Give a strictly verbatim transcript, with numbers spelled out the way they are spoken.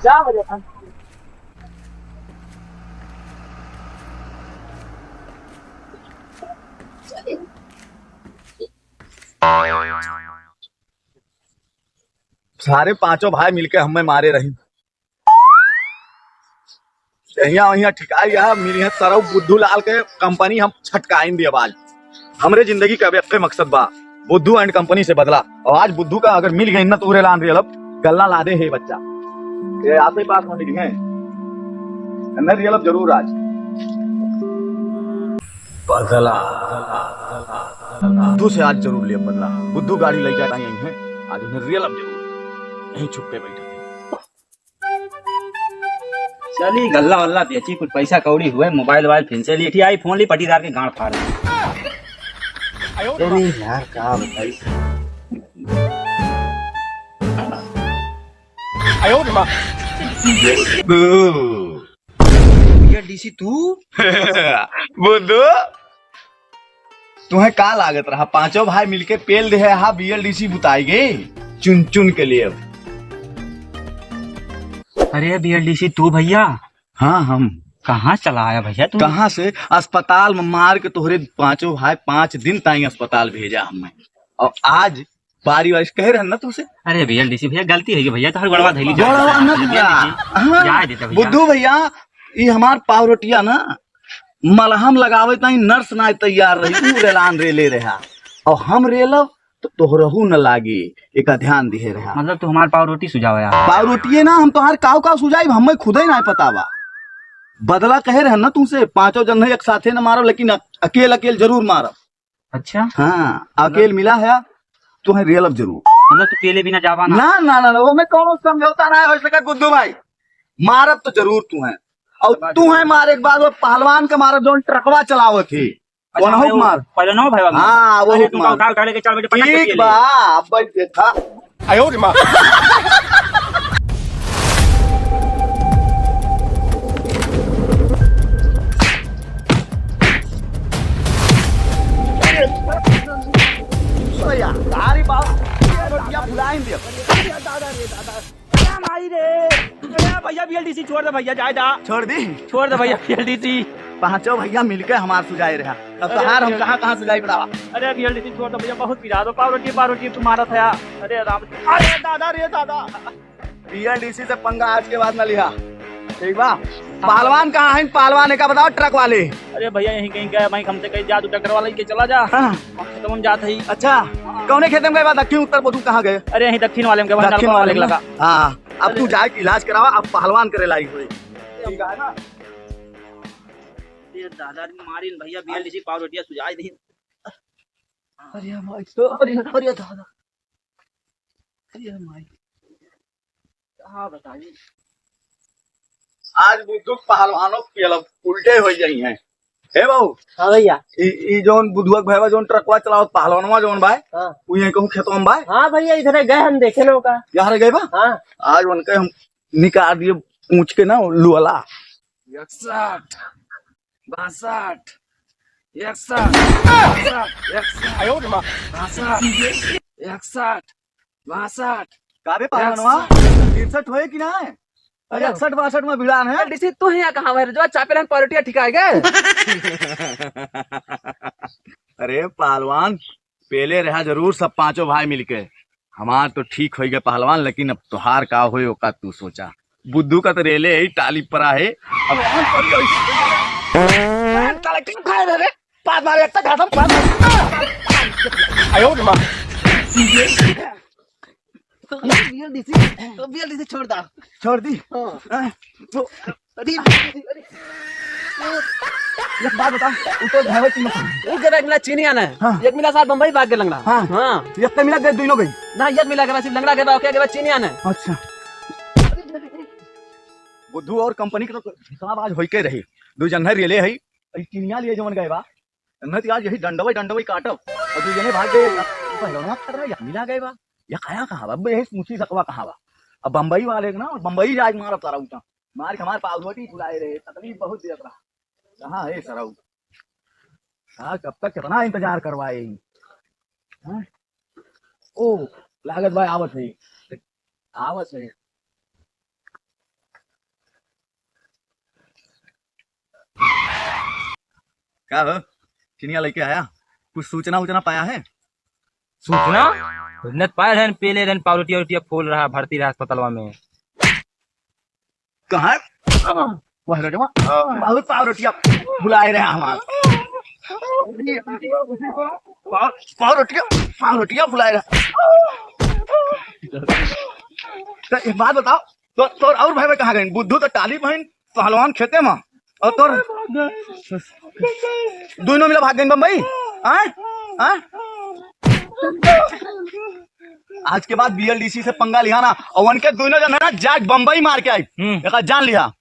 क्या वजह था? सारे पांचों भाई मिलके हमें मारे रही। यहिया वहिया ठिकाई है, मिली है सरऊ बुद्धू लाल के कंपनी हम छटकाइन दिया बाज। हमरे जिंदगी का अब एक्के मकसद बा, बुद्धू and कंपनी से बदला। और आज बुद्धू का अगर मिल गई ना, तो उरे लान रियल अब गल्ला लादे है बच्चा। ये आसे पास में मिली है, न रियल अब जरूर आज बदला। बुद्धू से आज जरूर ले बदला। बुद्धू गाड़ी ले जाए यहीं है, आज उन्हें रियल अब जरूर यहीं छुप के बैठे हैं। चली गल्ला वल्ला बेची, कुछ पैसा कौड़ी हुए, मोबाइल वोबाइल फिर से ली, आई फोन ली, पटीदार के गांड फाड़ दी। चली यार, का बताई। आयो रे माँ। बुद्धू। भैया डीसी तू? बुद्धू, तुम्हें का लागत रहा, पांचों भाई मिलके पेल दे है, हाँ, बीएलडीसी बुताई गई चुन चुन के लिए। अरे बीएलडीसी तू भैया? हाँ, हम। कहाँ चला आया भैया तू? कहाँ से? अस्पताल में मार के तोहरे पांचों भाई पांच दिन ताई अस्पताल भेजा हमें, और आज बारी बारिश कहे रहन ना तुमसे। अरे बीएलडीसी भैया, गलती है भैया, तो हर गड़वा धैली गोड़वा न भैया। हाँ, जाए देता भैया। बुद्धू भैया, ये हमार पावरोटिया ना, मलहम लगावे ताई नर्स ना तैयार रही, ऊ रेलान रेले रहा। और हम रेलब तो तोहरहू न लागी, एका ध्यान दिहे रहा। मतलब तू हमार पावरोटी सुझावे आ? पावरोटिए ना, हम तोहार काव काव सुझाई, हमें खुदे ना पता बा। बदला कहे रहन ना तुमसे, पांचों जन नहीं एक साथे न मारो, लेकिन अक-, अकेल अकेल जरूर मारब। अच्छा। हाँ, मतलब अकेल मिला है, तुम्हें रेलब जरूर। मतलब तू पेले बिना जावा ना? ना, ना, ना, ना, वो में कौनो समझौता ना है, हो सके गुड्डू भाई, मारब तो जरूर तू है। और तू है मारे के बाद वो पहलवान के मारब, जौन ट्रकवा चलावत ही। अच्छा, वनहु भाई, वो मार। पहले नौ भाई वाला। हाँ, वो अरे, तू मार। उठा, उठा लेके चल बेटे, पटक के ठीक ले। बा, अब बैठ के खा। आयो रे माँ। भैया, सारी बात, ये रोटियां भुलाइन दे। अरे माई रे, अरे भैया, बीएलडीसी छोड़ दे भैया, जाए दा। छोड़ दी? छोड़ दे भैया, बीएलडीसी। पांचों भैया मिलके हमार सुझाए रहा। अब अरे तोहार हम भैया। कहाँ, कहाँ सुझाई बतावा? अरे बीएलडीसी छोड़ दे भैया, बहुत पिरात हो, पावरोटी, पावरोटी तुम्हारा था यार। अरे राम, अरे दादा रे दादा। बीएलडीसी से पंगा आज के बाद ना लिहा, ठीक बा? पहलवान कहाँ है? पहलवान एका बतावा, ट्रक वाले। अरे भैया, यहीं कहीं गया, भाई हमसे कहीं जा, तू ट्रैक्टर वाला ही के चला जा। हाँ। हम खेतवन जात हई। अच्छा, हाँ। कौने खेते में गए बा? दक्षिण उत्तर बोधू कहाँ गए? अरे यहीं दक्षिण वाले में गए, वहीं दक्षिण नलका वाले वाले में। लगा। हाँ, अब तू अरे। जाए के इलाज करावा, अब पहलवान करे लायक होई। ठीक है ना? ये दादा रे मारिन भैया, बीएलडीसी पावरोटिया सुझाए दे। अरे माई, अरे, अरे दादा। अरे माई। हाँ, बताइए। आज बुद्धू पहलवानों के अलग उल्टे हो जाई हैं। हे बाबू। हाँ भैया। ई, ई जौन बुधुआ के भाई बा, जौन ट्रकवा चलावत पहलवानवा जौन बा, हाँ। उ यहीं कहूँ खेतवा में बा। हाँ भैया, इधर गए हम देखे ना ओका। यार गए बा? हाँ। आज उनके हम निकाल दिए पूछ के ना लुअला। इकसठ, बासठ, इकसठ, बासठ, इकसठ, आयो रे माँ। बासठ, इकसठ, बासठ। का बे पहलवानवा? इकसठ। तिरसठ होए कि ना? अरे अरे। इकसठ बासठ में भिड़ान है। डीसी तू हियाँ कहाँ है? जो चापे रहन पावरोटिया ठिकाए गए। अरे पहलवान, पेले रहा जरूर सब पांचों भाई मिलके। हमार तो ठीक होई गए पहलवान, लेकिन अब तोहार का होई ओका तू सोचा। बुद्धू का तो रेले ही टाली परा है। अब हम करियो इसे। साला क्यों खाए रे? पाँच बार एक तक खाता पाँच। आयो रे माँ। तो बीएलडीसी, तो बीएलडीसी छोड़ दा। छोड़ दी? हाँ। हाँ, तो अरे, अरे। एक बात बता, वो तो ड्राइवर तीनों को। एक मिला चीनी आना है। हाँ। एक मिला साथ बम्बई भाग के लंगड़ा। हाँ। हाँ। एक मिला दे, दोनों गई। ना, एक मिला के बाद सिर्फ लंगड़ा के बाद, ओके, के बाद चीनी आना है। अच्छा। बुद्धू और कंपनी के तो हिसाब आज होई के रही। दो जन है रेले है, ई चिनिया लिए जवन गए बा, नहीं तो आज यही डंडवे डंडवे काटब। और दो जने भाग गए, पहलवानवा खड़ा रहा, या मिला गए बा, या खाया कहाँ बा, अब यही मुछी सकवा कहाँ बा। अब बम्बई वाले ना, बम्बई जाए मारब सारा उठा। मार के हमार पावरोटी फुलाए रहे, तकलीफ बहुत देत रहा। कहाँ है सरऊ? हाँ, कब तक कितना इंतजार करवाए? हाँ? ओ, लागत भाई आवत है, आवत है। का हो, चिनिया लेके आया? कुछ सूचना उचना पाया है? सूचना? उन्नत पायल है, पेले रहन, पावरोटिया उटिया फूल रहा, भर्ती रहा अस्पतालवा में। कहाँ? वह रजवा, बहुत पावरोटिया बुलाए रहे हमार। पाव-, पावरोटिया, पावरोटिया बुलाए रहे। तो एक बात बताओ, तो, तोर और भाई, भाई कहाँ गए? बुद्धू तो टाली बहन पहलवान खेते में, और तोर दोनों मिला भाग गए बम्बई। हाँ? हाँ? आज के बाद बीएलडीसी से पंगा लिहा ना, और उनके दोनों जन है ना, जाके बम्बई मार के आई। हम्म। एका जान लिहा।